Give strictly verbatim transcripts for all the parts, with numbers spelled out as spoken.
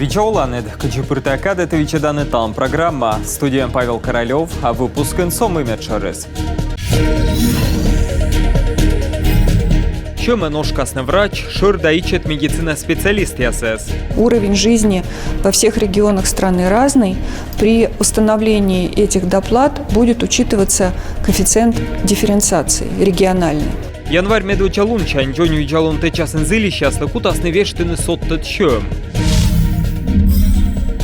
Видза оланныд! Кыдзи пыр тайӧ кадӧ, ті видзӧданныд «Талун» программа. Студияын Павел Королёв, а выпускын со мый медшӧрыс. Сьӧмӧн ошкасны врач, шӧр да ичӧт медицина специалистъясыс. Уровень жизни во всех регионах страны разный. При установлении этих доплат будет учитываться коэффициент дифференциации региональный. Январь медводдза лунсянь дзоньвидзалун тэчасын зільысьяслы кутасны вештыны содтӧд сьӧм.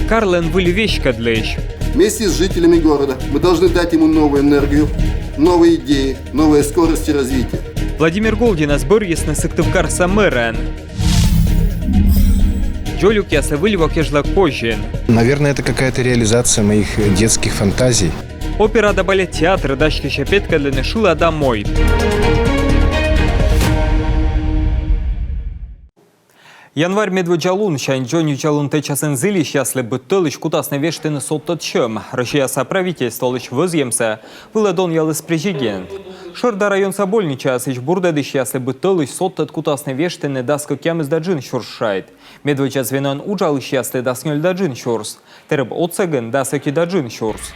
Карлӧн выль веськӧдлысь. Вместе с жителями города мы должны дать ему новую энергию, новые идеи, новые скорости развития. Владимир Голдинӧс бӧрйисны Сыктывкарса мэрӧн. Дзолюкъяслы выль во кежлӧ козин. Наверное, это какая-то реализация моих детских фантазий. Опера да балет театр дасьтысьӧ петкӧдлыны шыла да мойд. Январь медводдза лунсянь дзоньвидзалун тэчасын зільысьяслы быд тӧлысь кутасны вештыны содтӧд сьӧм. Россияса правительстволысь вӧзйӧмсӧ вылӧ донъяліс президент. Шӧр да районса больничаясысь бурдӧдысьяслы быд тӧлысь содтӧд кутасны вештыны дас кӧкъямыс да джын сюрс шайт. Медводдза звеноын уджалысьяслы дас нёль да джын сюрс. Тэрыб отсӧгын дас ӧти да джын сюрс.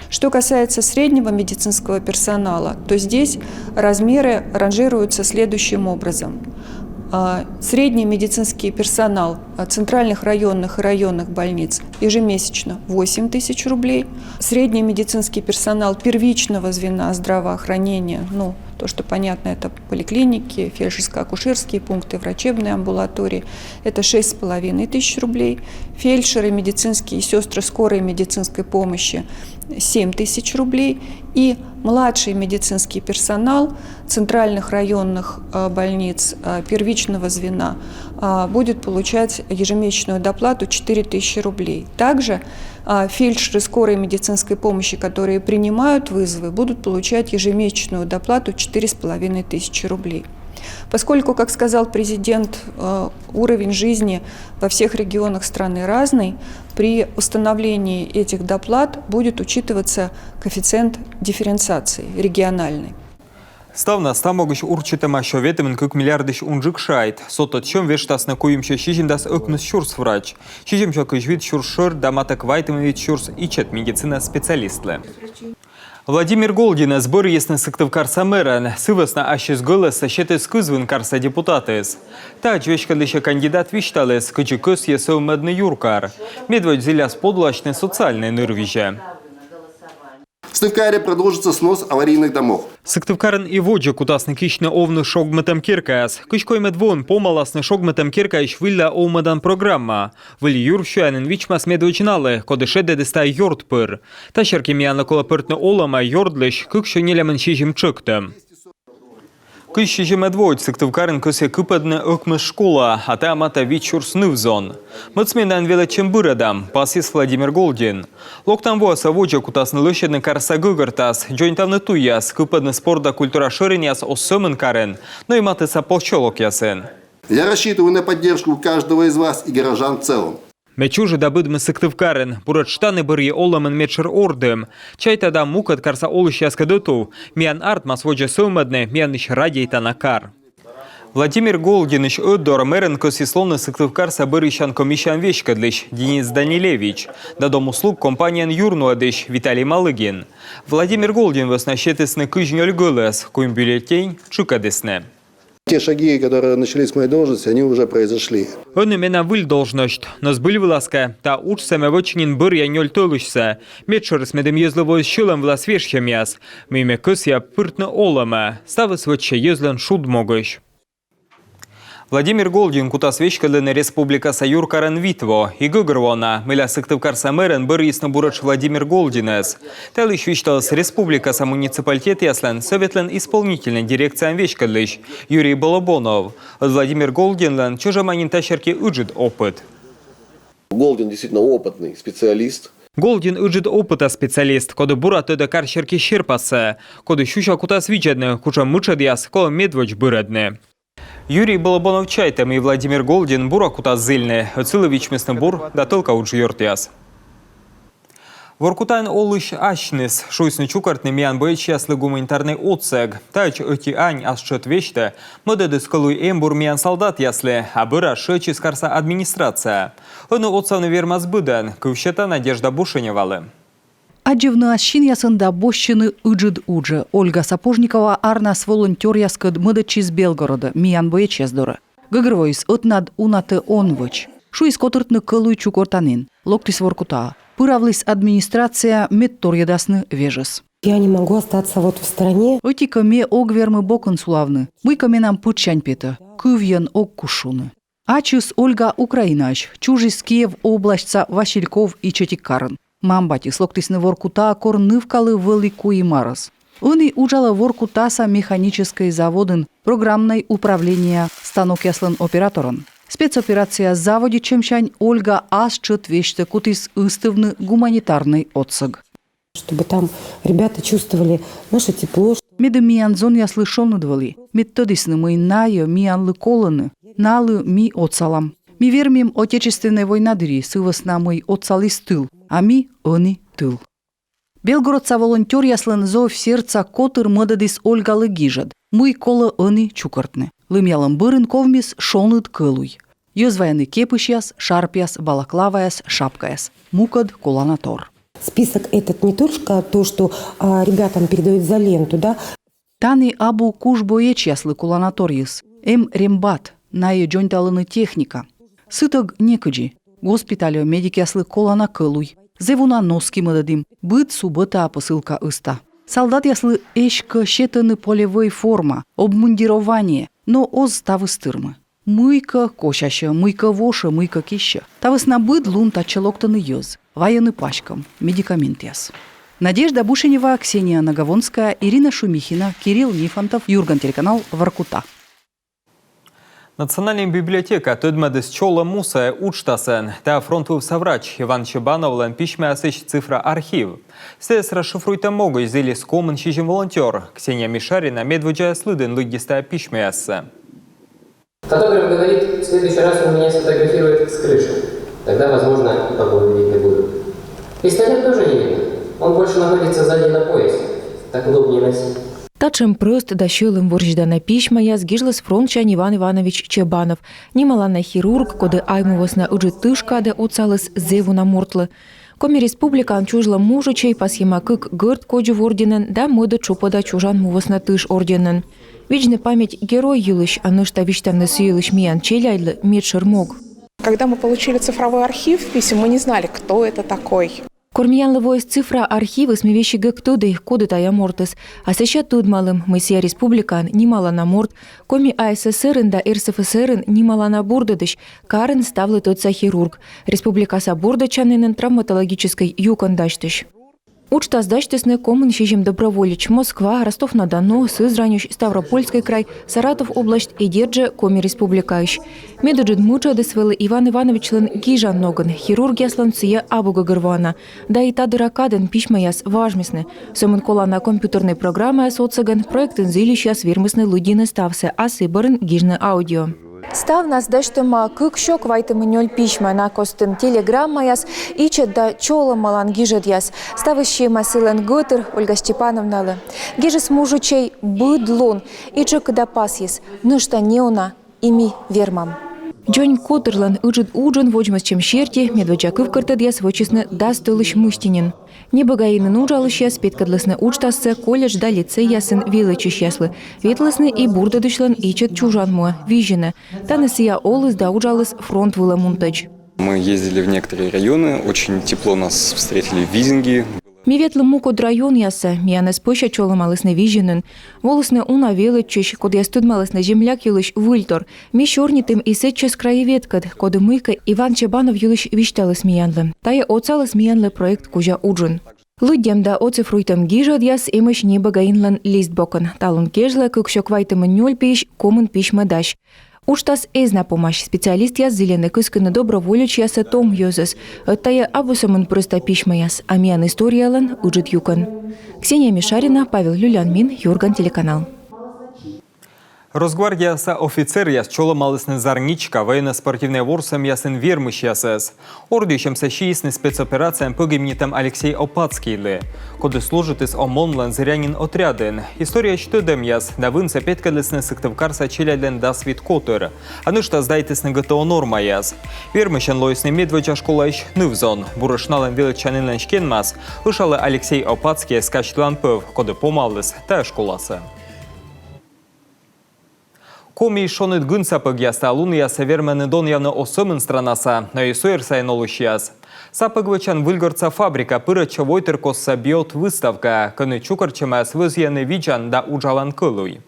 Что касается среднего медицинского персонала, то здесь размеры ранжируются следующим образом. А, средний медицинский персонал, а, центральных районных и районных больниц ежемесячно восемь тысяч рублей. Средний медицинский персонал первичного звена здравоохранения, ну, то, что понятно, это поликлиники, фельдшерско-акушерские пункты, врачебные амбулатории, это шесть с половиной тысяч рублей. Фельдшеры, медицинские сестры скорой медицинской помощи — семь тысяч рублей. И младший медицинский персонал центральных районных, э, больниц, э, первичного звена, э, будет получать ежемесячную доплату четыре тысячи рублей. Также, э, фельдшеры скорой медицинской помощи, которые принимают вызовы, будут получать ежемесячную доплату четыре с половиной тысячи рублей. Поскольку, как сказал президент, э, уровень жизни во всех регионах страны разный, при установлении этих доплат будет учитываться коэффициент дифференциации региональный. Ставнас та могысь урчитӧма сё ветымын кык миллиардысь унджык шайт. Содтӧд сьӧм вештасны куимсё сизимдас ӧкмыс сюрс врач, сизимсё кызь вит сюрс шӧр да матӧ квайтымын вит сюрс ичӧт медицина специалистлы. Владимир Голдинӧс бӧрйисны Сыктывкарса мэрӧн. Сы вӧсна ассьыс гӧлӧссӧ сетіс кызвын карса депутатыс. Тадз веськӧдлысьӧ кандидат висьталіс, кыдзи кӧсйӧ сӧвмӧдны юркар. Медводз зіляс подуласьны социальнӧй нырвизьӧ. В Сыктывкаре продолжится снос аварийных домов. Сыктывкарын и водзӧ кутасны кисьтны овны шогмытӧм керкаяс. Кызь коймӧд воын помаласны шогмытӧм керкаысь выльлӧ овмӧдан программа. Выль юрсианін вичмас медводз налы, коді шедӧдіс тайӧ ёрд пыр. Та серти миянлы колӧ пӧртны олӧмӧ ёрдлысь кыксё нелямын сизим тшӧктӧм. Кызь сизимӧд воӧдз Сыктывкарын кӧсйӧ кыпӧдны ӧкмыс школа, а тайӧ матӧ вит сюрс ныв-зон. Мӧд сменаӧн велӧдчӧм бырӧдам, пасйис Владимир Голдин. Локтан воасӧ водзӧ кутасны лӧсьӧдны карса гӧгӧртас, дзоньтавны туйяс, кыпӧдны спорт да культура шӧринъяс оз сӧмын карын, но и матысса посёлокъясын. Я рассчитываю на поддержку каждого из вас и горожан в целом. Ме чужи да быдмис Сыктывкарын. Буретш тані бӧрйи олӧмын медшӧр ордым. Чайта да, мукӧд карса олысьяскӧд ӧтув. Миян артмас водзӧ сӧвмӧдны миянлысь радейтана кар. Владимир Голдинысь ӧтдор мэрӧн кӧсйис лоны Сыктывкарса бӧрйысян комиссияӧн веськӧдлысь Денис Данилевич да «Дом услуг» компанияӧн юрнуӧдысь Виталий Малыгин. Владимир Голдин вӧсна сетісны кызь нёль гӧлӧс, куим бюллетень тшыкӧдісны. Те шаги, которые начались с моей должности, они уже произошли. Ӧні менам выль должность, но збыль вылас кӧ, та уджсӧ ме вӧчи нин бӧръя нёль тӧлысьсӧ. Медшӧрыс, медым йӧзлы воис сьӧлӧм вылас вежсьӧмъяс. Мый ме кӧсъя пыртны олӧмӧ. Ставыс вӧчсьӧ йӧзлӧн шуд могысь. Владимир Голдин кутас веськӧдлыны республикаса юркарӧн вит во. И гӧгӧрвоана, мыйла Сыктывкарса мэрӧн бӧрйисны буретш Владимир Голдинӧс. Та йылысь висьталіс республикаса муниципалитетъяслӧн Сӧветлӧн исполнительнӧй дирекцияӧн веськӧдлысь Юрий Балабонов. Ӧд Владимир Голдинлӧн чӧжӧма нин та серти ыджыд опыт. Голдин действительно опытный специалист. Голдин ыджыд опыта специалист, коді бура тӧдӧ кар серти серпассӧ, коді сюся кутас видзӧдны, кутшӧм мытшӧдъяс колӧ медводз бырӧдны. Юрий Балабонов чайтӧ, мый Владимир Голдин бура кутас зільны, ӧд сылы вичмисны бур да тӧлка уджъёртъяс. Воркутаын олысь асьныс. Шуисны чукӧртны миян боечьяслы гуманитарнӧй отсӧг. Таӧдз ӧти ань ас тшӧт весьтӧ мӧдӧдіс кӧлуй эмбур миян солдатъяслы, а бӧрас шыӧдчис карса администрация. Ӧні отсавны вермас быдӧн, кыв сета Надежда Бушеневалы. Аддзывны ас синъясӧн да босьтчыны ыджыд уджӧ. Ольга Сапожникова арнас волонтёръяскӧд мӧдӧдчис Белгородӧ, миян боечьяс дорӧ. Гӧгӧрвоис, ӧтнад унатӧ он вӧч. Шуис котыртны кӧлуй чукӧртанін. Локтіс Воркутаӧ. Пыравліс администрацияӧ, мед торйӧдасны вежӧс. Я не могу остаться вот в стране. Ӧти-кӧ, ме ог вермы бокын сулавны. Мыйкӧ менам пытшсянь петӧ. Кывйӧн ог куж шуны. Ачыс Ольга Украинаысь, чужис Киев обласьтса Васильков ичӧтик карын. Мам-батьыс локтісны Воркутаӧ, кор нывкалы вӧлі куим арӧс. Ӧні уджалӧ Воркутаса механическӧй заводын программнӧй управления станокъяслӧн операторӧн. Спецоперация заводитчӧмсянь Ольга ас тшӧт весьтӧ кутіс ыстывны гуманитарнӧй отсӧг. Чтобы там ребята чувствовали наше тепло. Медым миян зонъяслы шоныд вӧлі, мед тӧдісны, мый найӧ миянлы колӧны, налы ми отсалам. Ми вермим Отечественнӧй война дырйи, сы вӧсна мый отсаліс тыл, а ми ӧні тыл. Белгородса волонтёръяслӧн «Зов сердца» котыр мӧдӧдіс Ольгалы гижӧд, мый колӧ ӧні чукӧртны. Лымъялӧм бӧрын ковмис шоныд кӧлуй. Йӧз вайӧны кепысьяс, шарпъяс, балаклаваяс, шапкаяс. Мукӧд коланатор. Список этот не только то, что, а, ребятам передают за ленту, да. Тані абу куш боечьяслы коланаторйыс. Эм рембат, найӧ дзоньталӧны техника. Сытӧг некыдзи. Госпитальӧ медикъяслы колана кӧлуй. Зэв уна носки мӧдӧдім, быд субӧтаӧ посылка ызта. Солдатъяслы эськӧ сетӧны полевӧй форма, обмундирование, но оз ставыс тырмы. Мыйкӧ косясьӧ, мыйкӧ вошӧ, мыйкӧ киссьӧ. Та вӧсна быд лун татчӧ локтӧны йӧз, вайӧны паськӧм, медикаментъяс. Надежда Бушенева, Ксения Наговонская, Ирина Шумихина, Кирилл Нифонтов, «Юрган» телеканал, Воркута. Национальнӧй библиотека тӧдмӧдіс чолӧм мусаӧ уджтасӧн. Тайӧ фронт вывса врач Иван Чебановлӧн письмаясысь цифра архив. Сійӧс расшифруйтӧм могысь зілис комын сизим волонтёр. Ксения Мишарина медводдзаяс лыдын лыддис тайӧ письмӧяссӧ. Фотограф говорит: «В следующий раз он меня сфотографирует с крыши. Тогда, возможно, и побледнее буду». Пистолет тоже не видно. Он больше находится сзади на поясе. Так удобнее носить. Татшӧм прӧст да сьӧлӧм вӧрзьӧдана письмӧяс гижліс фронтсянь Иван Иванович Чебанов. Нималана хирург, коді Айму вӧсна Ыджыд тыш кадӧ отсаліс зэв уна мортлы. Коми Республикаын чужлӧм мужичӧй пасйӧма кык Гӧрд Кодзув орденӧн да мӧдӧд тшупӧда чужан му вӧсна тыш орденӧн. Видзны память герой йылысь, а нӧшта висьтавны сы йылысь миян челядьлы медшӧр мог. Когда мы получили цифровой архив писем, мы не знали, кто это такой. Кор миянлы воис цифра архивыс, ми весиг эг тӧдӧй, коді тайӧ мортыс. А сэсся тӧдмалім, мый сійӧ республикаын нималана морт, Коми АССР-ын да РСФСР-ын нималана бурдӧдысь, карын ставлы тӧдса хирург, республикаса бурдӧдчанінын травматологическӧй юкӧн дасьтысь. Уджтас дасьтісны комын сизим доброволеч Москва, Ростов-на-Дону, Сызраньысь, Ставропольскӧй край, Саратов область и дерт жӧ Коми Республикаысь. Медыджыд мытшӧдыс вӧлі Иван Ивановичлӧн гижан ногӧн, хирургъяслӧн сійӧ абу гӧгӧрвоана. Да и та дыра кадӧн письмӧяс важмисны. Сӧмын колана компьютернӧй программаяс отсӧгӧн проектын зільысьяс вермисны лыддьыны ставсӧ, а сы бӧрын гижны аудио. Ставнас дасьтӧма кык сё квайтымын нёль письмӧ, на костын телеграммаяс, ичӧт да чолӧмалан гижӧдъяс. Ставыс сиӧма сылӧн гӧтыр Ольга Степановналы. Гижис мужичӧй быд лун, и тшӧкыда пасйис: нӧшта неуна, и ми вермам. Дзонь котырлӧн ыджыд уджын водзмӧстчӧм серти медводдза кывкӧртӧдъяс вӧчисны дас тӧлысь мысти нин. Небӧгаинын уджалысьяс петкӧдлісны уджтассӧ колледж да лицейясын велӧдчысьяслы. Ветлісны и бурдӧдысьлӧн ичӧт чужан муӧ, Визинӧ. Тані сійӧ оліс да уджаліс фронт вылӧ мунтӧдз. Мы ездили в некоторые районы, очень тепло нас встретили в Визинге. Ми ветлім мукӧд районъясӧ, миянӧс пӧся чолӧмалісны Визинын. Волісны уна велӧдчысь, кодъяс тӧдмалісны земляк йылысь выльтор. Ми сёрнитім и сэтчӧс краеведкӧд, коді мыйкӧ Иван Чебанов йылысь висьталіс миянлы. Тайӧ отсаліс миянлы проект кузя уджын. Лыддьӧм да оцифруйтӧм гижӧдъяс эмӧсь Небӧгаинлӧн лист бокын. Талун кежлӧ кык сё квайтымын нёль пиысь комын письмӧ дась. Уджтас эз на помась, специалистъяс зільӧны кыскыны доброволечьясӧ том йӧзӧс. Ӧд тайӧ абу сӧмын прӧста письмӧяс, а миян историялӧн ыджыд юкӧн. Ксения Мишарина, Павел Люлянмин, «Юрган» телеканал. Росгвардияса офицеръяс чолӧмалісны «Зарничка» военно-спортивнӧй ворсӧмъясын вермысьясӧс. Ордйысьӧмсӧ сиисны спецоперацияын погибнитӧм Алексей Опацкийлы, коді служитіс ОМОН-лӧн «Зырянин» отрядын. Историяысь тӧдӧмъяс да вынсӧ петкӧдлісны Сыктывкарса челядьлӧн дас вит котыр. А нӧшта сдайтісны ГТО нормаяс. Вермысьӧн лоисны медводдза школаысь ныв-зон. Буретш налӧн велӧдчанінлӧн стенмас ӧшалӧ Алексей Опацкийӧс казьтылан пӧв, коді помаліс тайӧ школасӧ. Комиысь шоныд гын сапӧгъяс та лунъясӧ вермӧны донъявны оз сӧмын странаса, но и суйӧр сайын олысьяс. Сапӧг вӧчан выльгортса фабрика пырӧдчӧ войтыркостса «Биот» выставкаӧ, кӧні чукӧртчӧмаяс вӧзйӧны видзан да уджалан кӧлуй.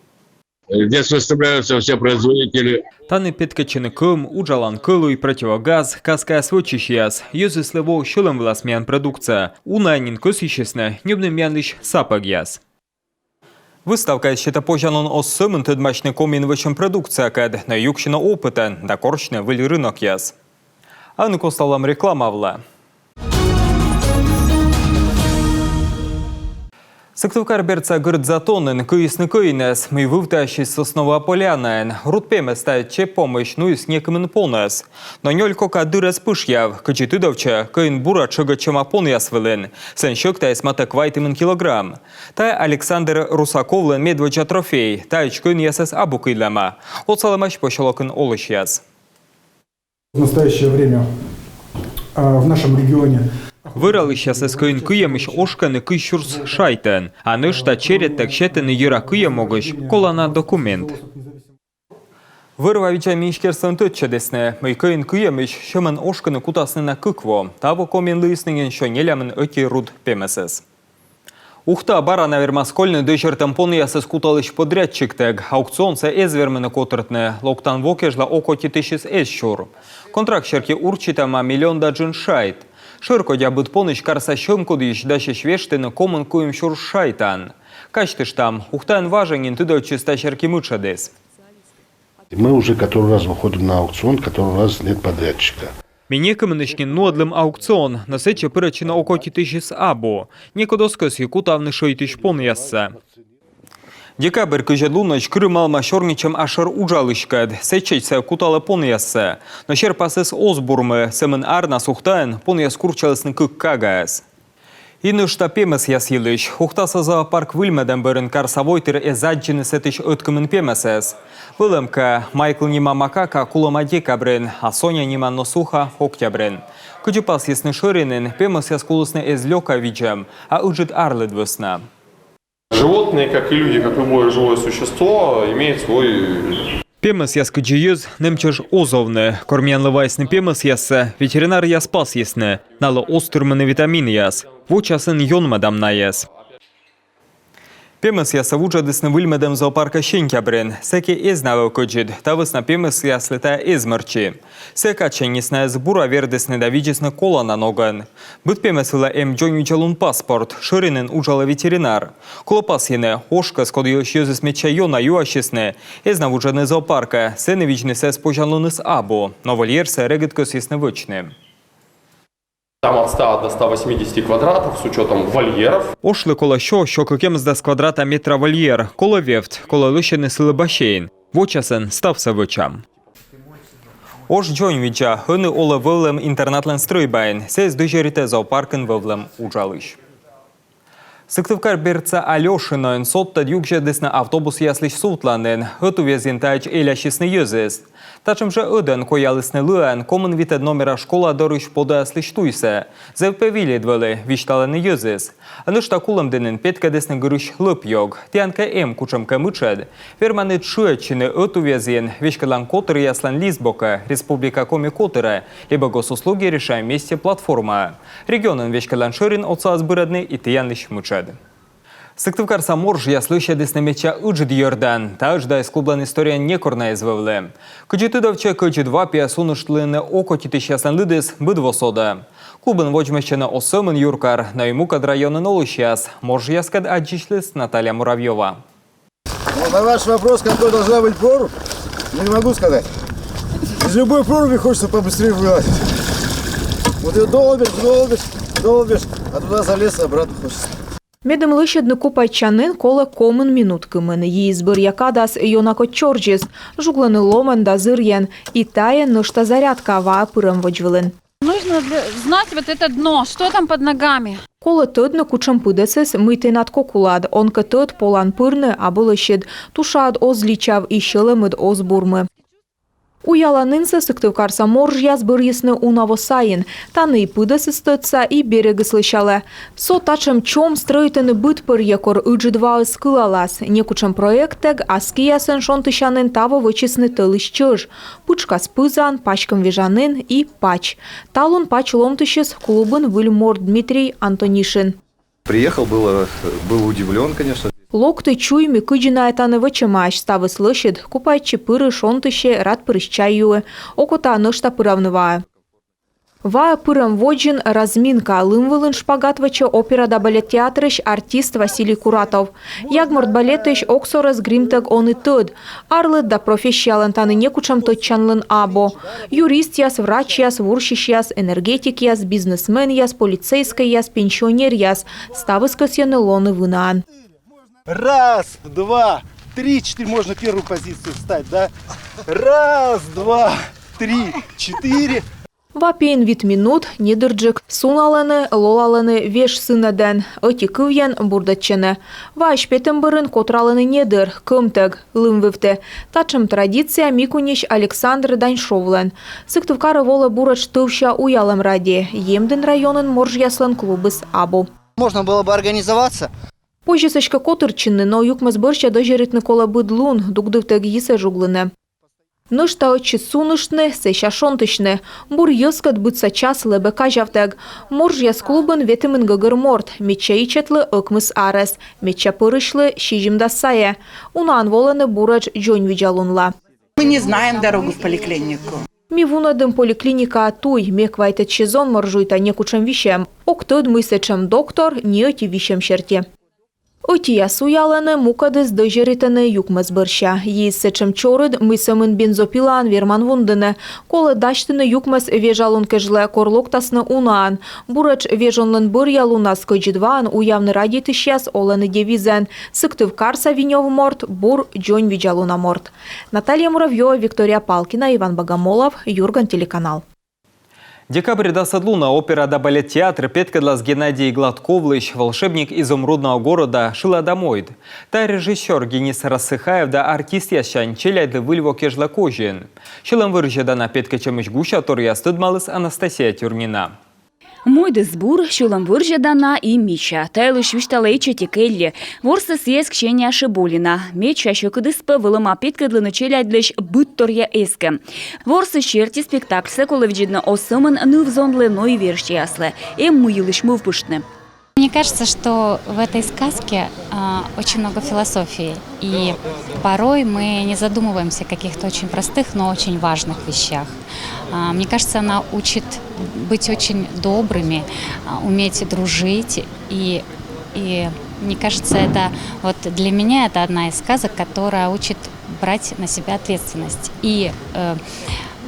Здесь выставляются все производители. Тані петкӧдчӧны кӧм, уджалан кӧлуй, противогаз, каскаяс вӧчысьяс. Йӧзыслы воӧ сьӧлӧм вылас миян продукция. Уна нин кӧсйысисны ньӧбны миянлысь сапӧгъяс. Выставкаыс сетӧ позянлун оз сӧмын тӧдмасьны Комиын вӧчӧм продукциякӧд, но юксьыны опытӧн да корсьны выль рынокъяс. А ӧні коставлам реклама вылӧ. Сыктывкар бердса Гырд Затонын кыисны кӧинӧс, мый вывтіасис Сосновая Полянаын. Руд пемӧс тайӧ чеп помысь нуис некымын понӧс. Но нёль кока дыр эз пышъяв. Кыдзи тыдовтчӧ, кӧин бура тшӧгӧдчӧма понъяс вылын. Сэн сьӧктаыс матӧ квайтымын килограмм. Тайӧ Александр Русаковлӧн медводдза трофей. Таӧдз кӧинъясӧс абу кыйлӧма, отсалӧмаӧсь посёлокын олысьяс. В настоящее время, а, в нашем регионе... Вӧралысьясӧс кӧин кыйӧмысь ошкӧны кызь сюрс шайтӧн, а нӧшта чередтӧг сетӧны йӧра кыйӧм могысь колана документ. Вӧр-ва видзан министерствоын тӧдчӧдісны, мый кӧин кыйӧмысь сьӧмӧн ошкыны кутасны на кык во. Таво Комиын лыйисны нин сё нелямын ӧти руд пемӧсӧс. Ухтаӧ бара на вермас кольны дӧзьӧртӧм понъясӧс куталысь подрядчиктӧг. Аукционсӧ эз вермыны котыртны, локтан во кежлӧ окотитысьыс эз сюр. Контракт серти урчитӧма миллион да джын шайт. Шӧркодя быд понысь карса сьӧм кодйысь дасьӧсь вештыны комын куим сюрс шайтан. Казьтыштам, Ухтаын важӧн нин тыдовтчис та серти мытшӧдыс. Мы уже который раз выходим на аукцион, который раз нет подрядчика. Ми некымынысь нин нуӧдлім аукцион, но сэтчӧ пырӧдчыны окотитысьыс абу. Некод оз кӧсйы кутавны шӧйтысь понъяссӧ. Декабрь кызьӧд лунӧдз кырымалӧма сёрнитчӧм асшӧр уджалыськӧд, сэтчӧдз сійӧ куталӧ понъяссӧ. Но серпасыс оз бурмы, сӧмын арнас Ухтаын понъяс курччалісны кык кагаӧс. И нӧшта пемӧсъяс йылысь. Ухтаса зоопарк выльмӧдӧм бӧрын карса войтыр эз аддзыны сэтысь ӧткымын пемӧсӧс. Вӧлӧмкӧ, Майкл нима макака кулӧма декабрын, а Соня нима носуха — октябрын. Кыдзи пасйисны шӧринын, пемӧсъяс кулісны эз лёка видзӧм, а ыджыд арлыд вӧсна. Животные, как и люди, как любое живое существо, имеют свой... Пемӧсъяс кыдзи йӧз нэм чӧж оз овны. Кор миянлы вайисны пемӧсъяссӧ, ветеринаръяс пасйисны, налы оз тырмыны витаминъяс. Вочасӧн ёнмӧдам найӧс. Пемӧсъяссӧ вуджӧдісны выльмӧдӧм зоопаркӧ сентябрын. Сэки эз на вӧв кӧдзыд, та вӧсна пемӧсъяслы тайӧ эз мӧрччы. Сійӧ кадсяньыс найӧс бура вердісны да видзисны колана ногӧн. Быд пемӧс вылӧ эм дзоньвидзалун паспорт, шӧринын уджалӧ ветеринар. Колӧ пасйыны, ошкӧс, код йылысь йӧзыс медся ёна юасисны, эз на вуджӧдны зоопаркӧ, сэні видзны сійӧс позянлуныс абу, но вольерсӧ регыд кӧсйисны вӧчны. Там от ста до ста восьмидесяти квадратов с учётом вольеров. Ошлы колӧ сё, сё кӧкъямысдас квадрата метра вольер, колӧ вевт, колӧ лӧсьӧдны сылы бассейн. Вочасӧн ставсӧ вӧчам. Ош дзоньвидза, ӧні олӧ вӧвлӧм интернатлӧн стрӧйбаын, сійӧс дӧзьӧритӧ зоопаркын вӧвлӧм уджалысь. Сыктывкар бердса Алёшиноын содтӧд югзьӧдісны автобусъяслысь сувтланін. Ӧтуввезйын таӧдз элясисны йӧзыс. Татшӧм жӧ ӧдӧн коялісны Лыаын комын витӧд номера школа дорысь подаяслысь туйсӧ. Зэв пӧ вильыд вӧлі, висьталӧны йӧзыс. А нӧшта Кулӧмдінын петкӧдісны гырысь лӧп-ёг. Тіян кӧ эм кутшӧмкӧ мытшӧд, верманныд шыӧдчыны ӧтуввезйын «Веськӧдлан котыръяслӧн» лист бокӧ «Республика Коми котырӧ» либӧ «Госуслуги. Решаем вместе» платформаӧ. Регионӧн веськӧдлан шӧрин отсалас бырӧдны и тіянлысь мытшӧд. Сыктывкарса моржъяс лӧсьӧдісны медся ыджыд йӧрдан. Та ыдждаыс клублӧн историяын некор на эз вӧвлы. Кыдзи тыдовтчӧ, кӧдзыд ва пиас уныштлыны окотитысьяслӧн лыдыс быд во содӧ. Клубын водзмӧстчӧны оз сӧмын юркар, но и мукӧд районын олысьяс. Моржъяскӧд аддзысьліс Наталья Муравьёва. Ну, на ваш вопрос, какой должна быть прорубь, не могу сказать. Из любой проруби хочется побыстрее вылазить. Вот её долбишь, долбишь, долбишь, а туда залез, обратно хочется. Медым лӧсьӧдны купайтчанін, колӧ комын минут кымын. Йиыс бӧръя кадас ёна кодь чорзис. Жуглӧны ломӧн да зырйӧн. И тайӧ нӧшта зарядка ваӧ пырӧм водзвылын. Нужно для- знать вот это дно, что там под ногами. Колӧ тӧдны, кутшӧм пыдӧсыс, мый тэнад кок улад. Он кӧ тӧд, полан пырны, абу лӧсьыд. Тушаад оз личав и сьӧлӧмыд оз бурмы. Уяланінсӧ сыктывкарса моржъяс бӧрйисны уна во сайын. Тані и пыдӧсыс тӧдса, и берегыс лӧсялӧ. Со татшӧм чом стрӧитӧны быдпӧрйӧ, кор ыджыд ваыс кылалас. Некутшӧм проектӧг, а скиясӧн шонтысянін таво вӧчисны тӧлысь чӧж. Пытшкас пызан, паськӧм вежанін и пач. Талун пач ломтысьыс клубын выль морт Дмитрий Антонишин. Приехал, было, был удивлен, конечно. Локті, чуйми, кыдзи найӧ тані вӧчӧмаӧсь. Ставыс лӧсьыд: купайтчы, пыры, шонтысьӧ, рад пырысь чай юы. Окота нӧшта пыравны ваӧ. Ваӧ пырӧм водзын разминка. Лым вылын шпагат вӧчӧ опера да балет театрысь артист Василий Куратов. Ягморт балетысь Оксорӧс гримтӧг он и тӧд. Арлыд да профессиялӧн тані некутшӧм тӧдчанлӧн абу. Юристъяс, врачьяс, вурсьысьяс, энергетикъяс, бизнесменъяс, полицейскӧйяс, пенсионеръяс — ставыс кӧсйӧны лоны вынаӧн. Раз, два, три, четыре. Можно первую позицию встать, да? Раз, два, три, четыре. Ва пиын вит минут, недырджык. Суналӧны, лолалӧны веж сынӧдӧн. Ӧти кывйӧн бурдӧдчӧны. Ваысь петӧм бӧрын котралӧны недыр, кӧмтӧг, лым вывті. Татшӧм традиция Микуньысь Александр Даньшовлӧн. Сыктывкарӧ волӧ буретш тӧвся уялӧм ради. Емдін районын моржъяслӧн клубыс абу. Можно было бы организоваться. Позис эськӧ котыртчыны, но юкмӧс бӧрся дӧзьӧритны колӧ быд лун, дугдывтӧг йисӧ жуглыны. Нӧшта ӧтчыд суныштны, сэсся шонтысьны. Бур йӧзкӧд быдса час лэбӧ казявтӧг. Моржъяс клубын ветымын гӧгӧр морт, медся ичӧтлы ӧкмыс арӧс, медся пӧрысьлы сизимдас сайӧ. Унаӧн волӧны буретш дзоньвидзалунла. Мы не знаем дорогу в поликлинику. Ми вунӧдім поликлиникаӧ туй, ме квайтӧд сезон моржуйта, некутшӧм висьӧм. Ог тӧд, мый сэтшӧм доктор, ни ӧти висьӧм серти. Ӧтияс уялӧны, мукӧдыс дӧзьӧритӧны юкмӧс бӧрся. Йиыс сэтшӧм чорыд, мый сӧмын бензопилаӧн верман вундыны. Колӧ дасьтыны юкмӧс вежалун кежлӧ, кор локтасны унаӧн. Буретш вежонлӧн бӧръя лунас кӧдзыд ваӧн уявны радейтысьяс олӧны девизӧн: «Сыктывкарса винёв морт — бур дзоньвидзалуна морт». Наталья Муравьёва, Виктория Палкина, Иван Богомолов, «Юрган» телеканал. Декабрь дасӧд лунӧ опера да балет театр петкӧдлас Геннадий Гладковлысь «Волшебник изумрудного города» шылада мойд. Тайӧ режиссёр Денис Рассыхаев да артистъяссянь челядьлы Выль во кежлӧ козин. Сьӧлӧм вӧрзьӧдана петкӧдчӧмысь гусяторъяс тӧдмаліс Анастасия Тюрнина. Мойдыс бур, сьӧлӧм вӧрзьӧдана и мича. Та йылысь висьталӧ ичӧтик Элли. Ворсӧ сійӧс Ксения Шибулина. Медся сьӧкыдыс пӧ вӧлӧма петкӧдлыны челядьлысь быдторъя эскӧм. Ворсысь серти, спектакльсӧ колӧ видзӧдны оз сӧмын ныв-зонлы, но и верстьӧяслы. Эм мый йылысь мӧвпыштны. Мне кажется, что в этой сказке, а, очень много философии, и порой мы не задумываемся о каких-то очень простых, но очень важных вещах. А, мне кажется, она учит быть очень добрыми, а, уметь дружить, и, и мне кажется, это вот для меня это одна из сказок, которая учит брать на себя ответственность и, э,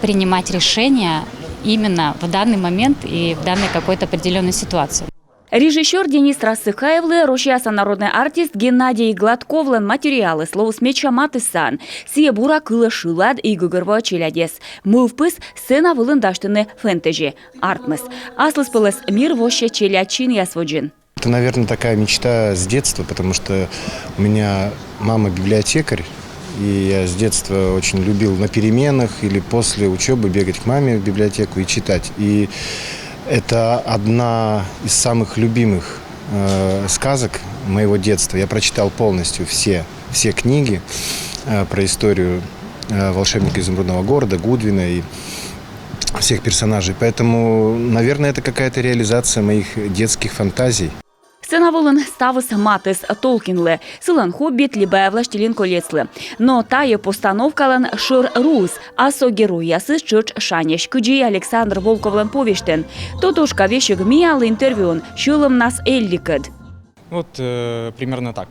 принимать решения именно в данный момент и в данной какой-то определённой ситуации. Режиссёр Денис Рассыхаевлы Россияса народнӧй артист Геннадий Гладковлӧн материалыс лоис медся матыссаӧн. Сійӧ бура кылӧ шылад и гӧгӧрвоӧ челядьӧс. Мӧвпыс — сцена вылын дасьтыны фэнтези, артмис. Аслыспӧлӧс мир воссьӧ челядь чинъяс водзын. Это, наверное, такая мечта с детства, потому что у меня мама библиотекарь, и я с детства очень любил на переменах или после учёбы бегать к маме в библиотеку и читать. И это одна из самых любимых, э, сказок моего детства. Я прочитал полностью все, все книги, э, про историю, э, волшебника изумрудного города, Гудвина и всех персонажей. Поэтому, наверное, это какая-то реализация моих детских фантазий. Сцена вылын ставыс матыс Толкинлы, сылӧн «Хоббит» либӧ «Властелин колецлы». Но тайӧ постановкалӧн шӧр руыс, а со геройясыс тшӧтш шаньӧсь, кыдзи и Александр Волковлӧн повестьын. Тодтушка весиг миянлы интервьюын сьӧлӧмнас Элликӧд. Вот, э, примерно так.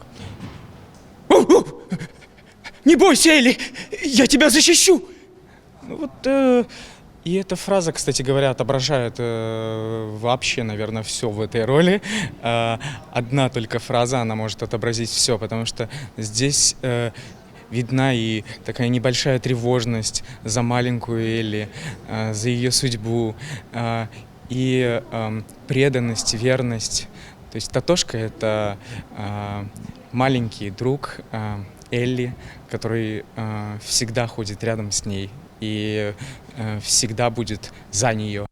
Не бойся, Элли! Я тебя защищу! Ну вот, э, И эта фраза, кстати говоря, отображает э, вообще, наверное, все в этой роли. Э, Одна только фраза, она может отобразить все, потому что здесь э, видна и такая небольшая тревожность за маленькую Элли, э, за ее судьбу, э, и эм, преданность, верность. То есть Татошка — это э, маленький друг э, Элли, который э, всегда ходит рядом с ней и э, всегда будет за нее.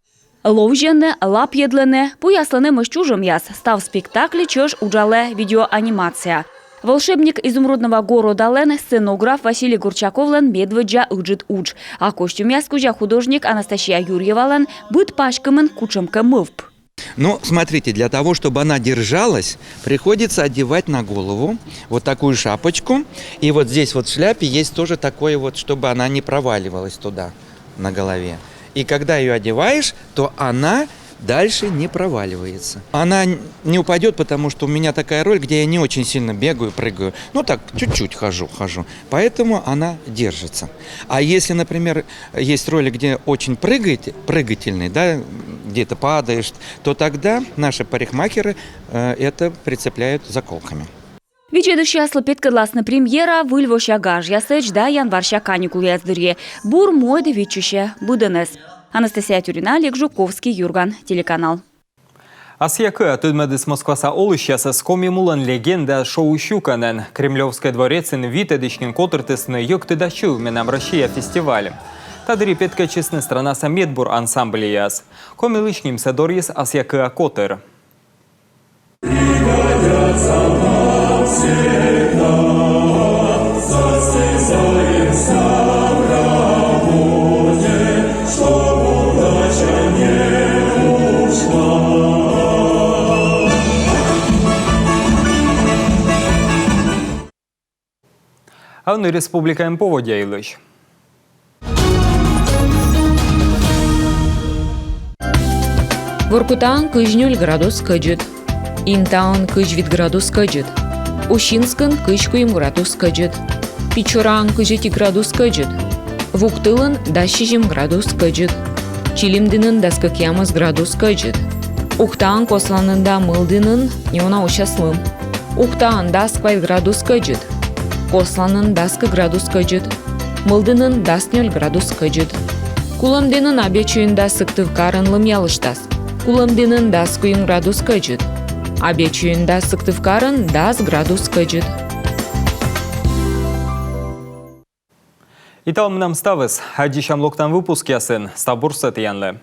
Ловзьӧны, лапйӧдлӧны, пуяслӧны эмӧсь чужӧмъяс. Став спектакль чӧж уджалӧ видеоанимация. «Волшебник изумрудного городалӧн» сценограф Василий Горчаковлӧн медводдза ыджыд удж. А костюмъяс кузя художник Анастасия Юрьевалӧн быд паськӧмын кутшӧмкӧ мӧвп. Ну, смотрите, для того, чтобы она держалась, приходится одевать на голову вот такую шапочку. И вот здесь вот в шляпе есть тоже такое вот, чтобы она не проваливалась туда, на голове. И когда ее одеваешь, то она дальше не проваливается. Она не упадет, потому что у меня такая роль, где я не очень сильно бегаю, прыгаю. Ну так, чуть-чуть хожу, хожу. Поэтому она держится. А если, например, есть роли, где очень прыгаете, прыгательный, да, где-то падаешь, то тогда наши парикмахеры э, это прицепляют заколками. Видзӧдысьяслы петкӧдласны премьера выльвося гажъясӧдз да январся каникулъяс дырйи. Бур мойд виччысьӧ быдӧнӧс. Анастасия Тюрина, Олег Жуковский, «Юрган» телеканал. Асъя кыа тӧдмӧдіс Москваса олысьясӧс Коми мулӧн легенда шоу сюкӧнӧн. Кремлевскӧй дворецын витӧдысь нин котыртісны «Йӧктыда сьыв менам, Россия» фестиваль. Та дырйи петкӧдчисны странаса медбур ансамбльяс. Коми лысь нимсӧ дорйис «Асъя кыа» котыр. А ӧні республикаын поводдя йылысь. Воркутаын кызь нёль градус кӧдзыд. Интаын кызь вит градус кӧдзыд. Усинскын кызь куим градус кӧдзыд. Печораын кызь ӧти градус кӧдзыд. Вуктылын дас сизим градус кӧдзыд. Чилимдінын дас кӧкъямыс градус кӧдзыд. Ухтаын, Косланын да Мылдінын неуна усяс лым. Ухтаын дас квайт градус кӧдзыд. Косланын дас кык градус кӧдзыд. Мылдінын дас нёль градус кӧдзыд. Кулӧмдінын, Абъячойын да Сыктывкарын лымъялыштас. Кулӧмдінын дас куим градус кӧдзыд. Абъячойын да Сыктывкарын дас градус кӧдзыд. И талун менам ставыс. Аддзысям локтан выпускъясын. Став бурсӧ тіянлы.